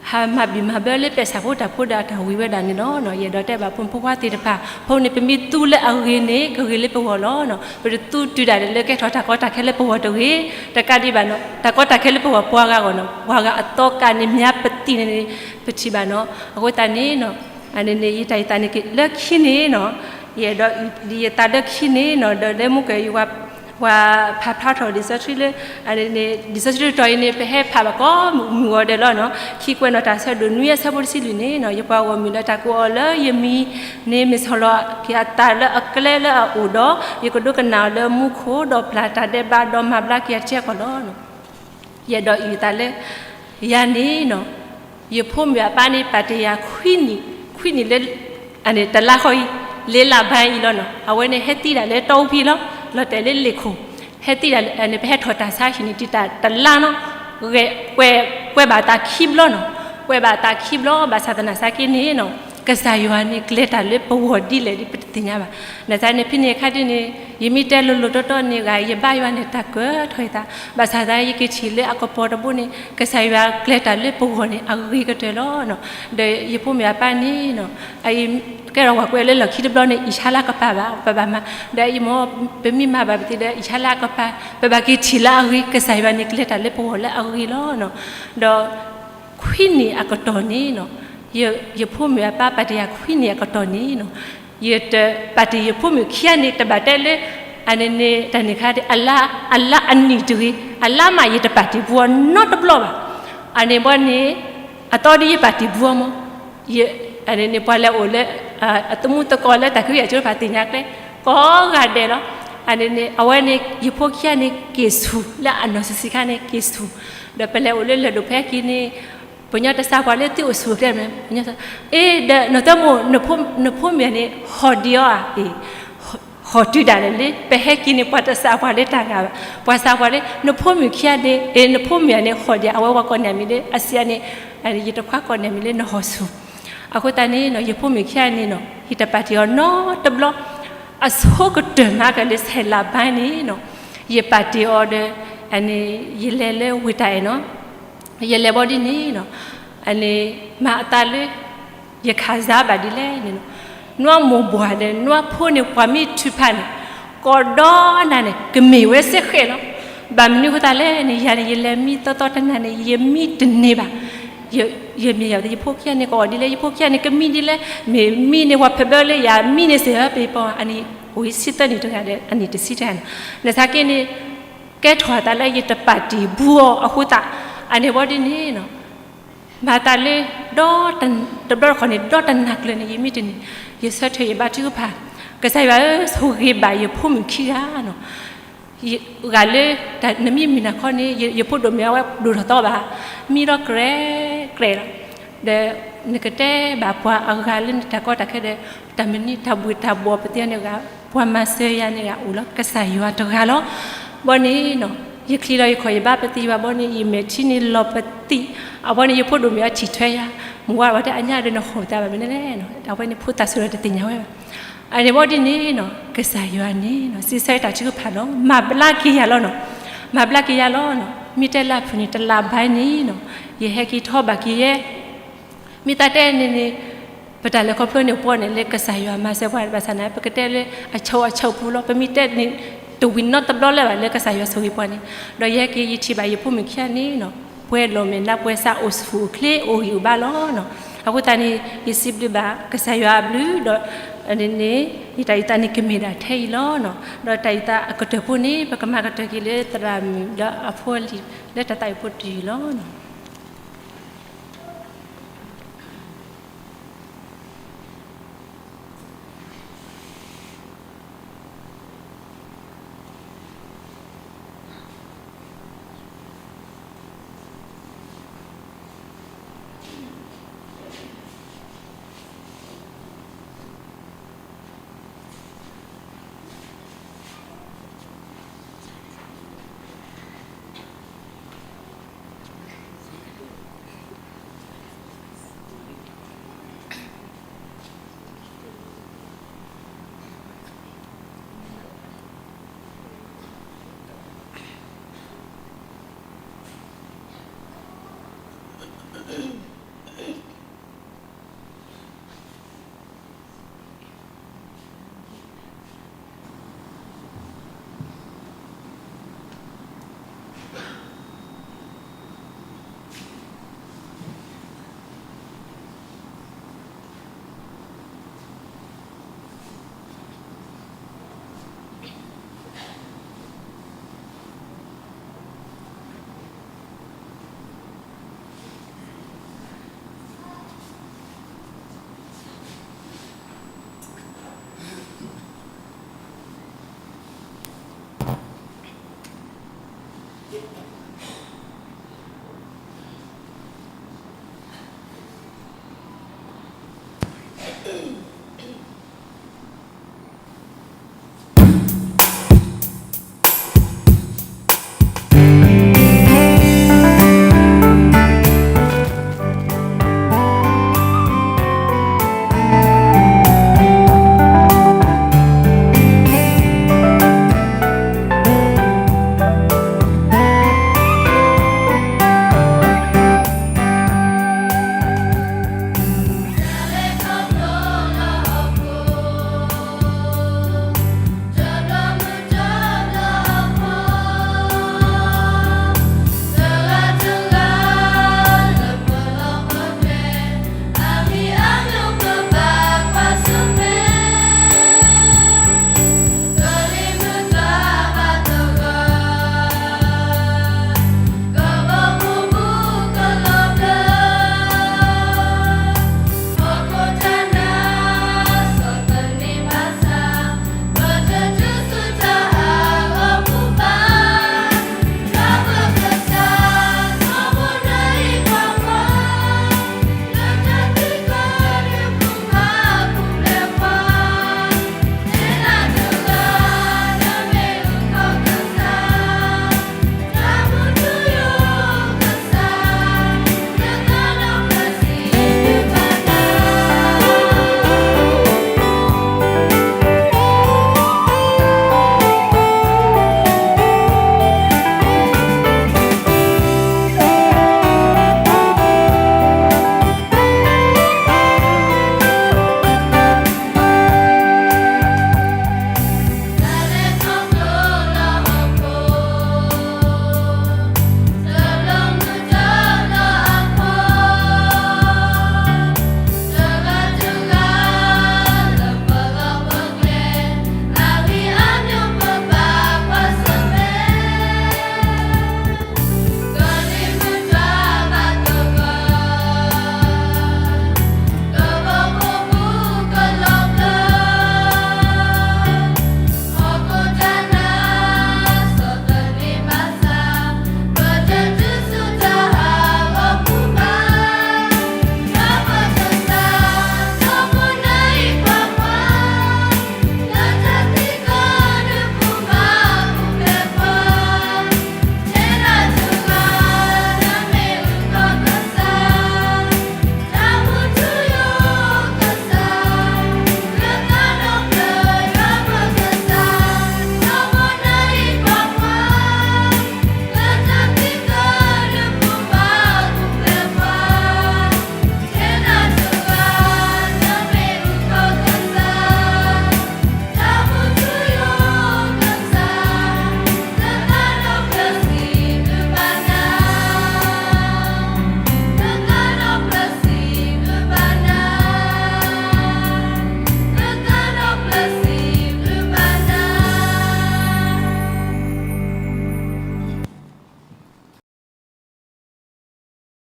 ဟးမၤဘံၣ်မၤဘၢလၢပဲာ်ဆၣ်ဖိတၢ်ဖိဒီးအတၢ်ဝံၤဝဲဒၣ်န့ၣ်လီၤ. ယအဲၣ်ဒိးတဲဘၣ်ဖိမုၣ်ဖိခွါသ့ၣ်တဖၣ်, ဖိန့ၣ် ပမ့ၢ်သူလၢအဂ့ၤန့ၣ် ကဂ့ၤလၢပဂီၢ်လီၤ. ပတသူတုၤဒၣ်လဲာ်လၢကဲထီၣ်တၢ်ကီတၢ်ခဲလၢပဂီၢ်တဂ့ၤ, တကးဒံးဘၣ်နီၤ, တၢ်ကီတၢ်ခဲလၢပဂီၢ်ပှၤဂၤအဂီၢ်နီၤ, ပှၤဂၤအသီကါန့ၣ် မၠါပသံၣ်န့ၣ်န့ၣ် ပထံၣ်ဘၣ်နီၤ. အဃိသတးန့ၣ်နီၤ, အန့ၣ်န့ၣ် ယတၢ်ယသးန့ၣ်က့ၤလၢခံန့ၣ်နီၤ, ယအဲၣ်ဒိးအုၣ်ယသးလၢခံန့ၣ်နီၤ, ဒီးလၢမူကၢၢ်ယွၤ ပှၤဖးဖျါထီၣ်လံာ်စီဆှံလၢ အန့ၣ်န့ၣ် လံာ်စီဆှံတတီၤအံၤန့ၣ် ပဟဲဖးဘၣ်ကိးမုၢ်ဂီၤဒဲးလီၤနီၤ. ခံကွဲးနီၣ်တၢ်ဆၢဒိၣ်နွံအဆၢဖိတဆံလွံၢ်န့ၣ်နီၤ, ယပှၤဂီၢ်မုၢ်လၢတၢ်ကိးအီၤလၢယမံၤန့ၣ် မ့ၢ်ဆီၣ်လီၤက့ၤအသးလၢအကျဲလၢအအိၣ်ဒီး ယကဒိကနၣ်အီၤလၢမူခိၣ် ဒီးပျၢ်တၢ်ဒဲးဘး ဒီးမၤဘျါက့ၤအထံအကီၢ်လီၤ. ယအဲၣ်ဒိးအုၣ်ယသးလၢ ယၤန့ၣ်နီၤ, ယဖိမုၣ်အပၢ်န့ၣ် ပာ်တ့ၢ်ယၤခွံနံၣ်, ခွံနံၣ်လၢ အန့ၣ်တလါဃီအံၤ, လ့လးဘါအံၤလီၤနီၤ. အဝဲန့ၣ်ဟဲသံဒၣ်လၢတီအူဖံလီၤ, လီၤတဲာ်လၢလ့ၣ်ခိၣ်, ဟဲသံဒၣ်န့ၣ် ပဟဲထီၣ်တၢ်ဆါဟံၣ်န့ၣ် တံာ်တၢ်တလါနီၤ, ဂဲၤ ကွဲးဘၣ်သးခံဘျီနီၤ, ကွဲးဘၣ်သးခံဘျီ ဘၣ်ဆၣ်သနာ်က့န့ၣ်နီၤ, ကစၢ်ယွၤန့ၣ် ကျဲၤတၢ်လၢပဂီၢ်ဒ်လဲၣ်ဒ်ပတသ့ၣ်ညါဘၣ်. နသးန့ၣ်ဖဲန့ၣ်အခါဒ်န့ၣ် ယမ့ၢ်တဲလိၤလိၤတီတီန့ၣ် ဂၤယဘါယွၤန့ၣ် တၢ်ကၢထီၣ်ယသး, ဘၣ်ဆၣ်သနာ်က့ ယက့ၤထံၣ်လၢအကပီၤတဘိန့ၣ် ကစၢ်ယွၤကျဲၤတၢ်လၢပဂီၢ်န့ၣ် အဂ့ၤကတၢၢ်လီၤနီၤ. ဒီးယဖိမုၣ်အပၢ်န့ၣ်နီၤ, ကဲထီၣ်ဝဲကွဲးလၢလီၢ်ခံတဘျီန့ၣ် အံၣ်ဆါလၢအကပၤဘၣ်, ပဘၣ်မၤ, ဒီးအံၤမ့ၢ် ပမ့ၢ်မၤဘၣ်ပသ့ဒီး အံၣ်ဆါလၢအကပၤ, ပဘၣ်က့ၤထံၣ်လၢအဂ့ၤ, ကစၢ်ယွၤန့ၣ် ကျဲၤတၢ်လၢပဂီၢ်လၢအဂ့ၤလီၤနီၤ. ဒီး ခွံနံၣ်အကတီၢ်န့ၣ်နီၤ, ယဖိမုၣ်အပၢ်ပာ်တ့ၢ်ယၤခွံနံၣ်အကတီၢ်န့ၣ်နီၤ, ယတပာ်တ့ၢ်ယဖိမုၣ်ခံဂၤန့ၣ် တဘၣ်တဲလၢ အန့ၣ်န့ၣ် တၢ်န့ၣ်ခါ အလါ အလါအနံၣ်တဂ့ၤ, အလါမး ယတပာ်တ့ၢ်ဘူးအီၤနီတဘျီဘၣ်. အန့ၣ်ဘီန့ၣ် အသီဒ်ယပာ်တ့ၢ်ဘူးအီၤမး, အန့ၣ်န့ၣ် ပှၤလဲၤအိၣ်လၢ အသမူသကိးလၢတၢ်ခွဲးယာ်ကၠိတဖၣ်သ့ၣ်ညါကျဲ ကိးဂၤဒဲးလီၤ. အန့ၣ်န့ၣ် အဝဲန့ၣ် ယဖိခံဂၤန့ၣ် က့ၤဆူၣ်လၢအနီၢ်ဆံးဆံးခါန့ၣ် က့ၤဆူၣ်, ဒီးပလဲၤအိၣ်လၢလၢၢ်ဒိၣ်ဖဲက့ၤန့ၣ် ပှၤကညီတစးပှၤလၢသုအိၣ်ဆူၣ်အိၣ်ချ့မ့ၢ်, အ့ ဒီးနီၢ်သၢမိၢ် နဖိမုၣ်န့ၣ် ဟီၣ်ဒံးအီၤဧါ, ဟီၣ်တုၤဒၣ်လဲာ်လံ, ပဟဲက့ၤန့ၣ် ပှၤတစးပှၤလၢတၢ်ဂၤဘၣ်, ပှၤစးပှၤလၢ နဖိမုၣ်ခံဂၤန့ၣ် အ့ နဖိမုၣ်န့ၣ် ဟီၣ်ဒံး အဝဲဝဲကိးန့ၢ်မံၤလၢ အစံးန့ၣ် ယတခွါကိးန့ၢ်မံၤလၢနဟီၣ်ဆူၣ်. အဃိသတးန့ၣ်နီၤ ယဖိမုၣ်ခံဂၤန့ၣ်နီၤ ယတပာ်တ့ၢ်အီၤနီတဘျီ, အဆိကတၢၢ်မးကလၢဆဲးလးဘါန့ၣ်နီၤ ယပာ်တ့ၢ်အီၤဒီး အန့ၣ် ယလဲၤလၢဝ့ၢ်တၢ်အဲၣ်နီၤ, ယလဲၤဘီဒ်န့ၣ်နီၤ, အန့ၣ် မၤအသးလၢ ယခးစါဘၣ်ဒ်လဲၣ်န့ၣ်နီၤ, နွံမိၢ်ပှၢ်ဒီး နွံဖိန့ၣ် ပှၤမ့ၢ်ထုးဖးန့ၣ် ကိးဒီနၤန့ၣ် ကမ့ၢ်ဝဲစ့ၢ်ကီးလီၤ. ဘၣ်မနုၤအဃိသတးလဲၣ်န့ၣ် ယၤန့ၣ် ယလဲၤမံသီသီတနၤန့ၣ် ယမံတန့ၢ်ဘၣ်. ယမ့ၢ်ယၤ ယဖိခံဂၤန့ၣ် ကိးအီၤဒ်လဲၣ်, ယဖိခံဂၤန့ၣ် ကမံဒ်လဲၣ်, မ့ၢ်မံန့ၣ် ပှၤဖဲးဘၢလၢယၤ မံန့ၣ်စ့ၢ်ကီး ပပီၤ အနံၣ်အိၣ်ဆံသၢနံၣ်တဂၤဒီး အနံၣ်တဆံတဂၤန့ၣ်, နသးက့န့ၣ် ကဲထီၣ်အသးလၢယတပာ်တ့ၢ်ဘူးအီၤအဃိသတး, အန့ၣ်ဘီဒ်န့ၣ်နီၤ မၤသးလၢ ဒီတဘျီတခီၣ်န့ၣ် ဒီတနၤကျၢၤန့ၣ် ယမံတန့ၢ်, ယဆၢထၢၣ်ယဘါထုကဖၣ်, ကစၢ်ယွၤဧၢ ဆိၣ်ဂ့ၤဘၣ်ယဖိမုၣ်ခံဂၤနီၤ, ဂၤလၢ နမ့ၢ်မုၢ်နၤခီန့ၣ် ယဖိဒိၣ်မုၣ်အဝဲဒိၣ်ထီၣ်သီဘၣ်, မံဒီးကြဲးကြဲးလီၤ. ဒီးနကတဲဘၣ်ပှၤအဂၤလၢနတၢ်ကီတၢ်ခဲဒီး တၢ်မနုၤတၢ်ဘှ့ၣ်တၢ်ဘှီၣ်ပသ့ၣ်န့ၣ်ဂၤ, ပှၤမၤစၢၤယၤန့ၣ်ဂၤအိၣ်လီၤ ကစၢ်ယွၤတဂၤလီၤ. ဘီန့ၣ်နီၤ ယချံးလီၤယခီၣ်ယဘါပသံၣ်ယွၤဘီန့ၣ် ယမဲာ်ထံန့ၣ်လီၤပသံၣ်, အဝဲန့ၣ် ယဖိဒိၣ်မုၣ်အထံၣ်ထွဲယၤ, မုၢ်ဝါဝဲတဲအညါဒီးနဟီၣ်သးဘၣ်မနုၤလဲၣ်, အဝဲန့ၣ်ဖိသၣ်စူၤဒီးတသ့ၣ်ညါဝဲဘၣ်. အန့ၣ်ဘီဒ်န့ၣ်နီၤ ကစၢ်ယွၤန့ၣ်နီၤ စံးဆၢတၢ်ထုကဖၣ်လီၤ, မၤဘျါက့ၤယၤလီၤနီၤ, မၤဘျါက့ၤယၤလီၤနီၤ, မ့ၢ်တဲလၢအဖုၣ်န့ၣ် တလးဘါန့ၣ်နီၤ ယဟဲက့ၤထီၣ်ဘၣ်က့ၤယဲ မ့ၢ်သးတဲန့ၣ်န့ၣ် ပတၢ်လဲၤခီဖျိန့ၣ်ပှၤန့ၣ်လၢကစၢ်ယွၤမၤစၢၤပှၤဘၣ်ဆၣ်န့ၣ် ပကတဲလၢအဆိအဆိပူၤလီၤ, ပမ့ၢ်တဲန့ၣ် တဝံၤနီတဘျီလၢၤဘၣ်လၢကစၢ်ယွၤဆိၣ်ဂ့ၤပှၤန့ၣ်, ဒီးယဟဲက့ၤယထံၣ်ဘၣ်ယဖိမုၣ်ခံဂၤန့ၣ်နီၤ ပှဲၤလီၤမဲာ်နါပှဲၤစးအိၣ်ဆူၣ်အိၣ်ချ့အိၣ်ဂံၢ်အိၣ်ဘါလီၤနီၤ. အဃိသတးန့ၣ် ယစံးဘျုးဘၣ်ကစၢ်ယွၤအဘျုးဒီး န့ၣ်န့ၣ် ယတၢ်အုၣ်သးန့ၣ်ကမ့ၢ်ဒၣ်ထဲအံၤလီၤနီၤ. ဒီးတၢ်အုၣ်သးအကတၢၢ်ဖိန့ၣ် ပကမၤကတၢၢ်က့ၤလၢသရၣ်မုၣ်ဒီးအဖိအလံၤလၢတၢ်သးဝံၣ်ဖိတယုၢ်လီၤနီၤ.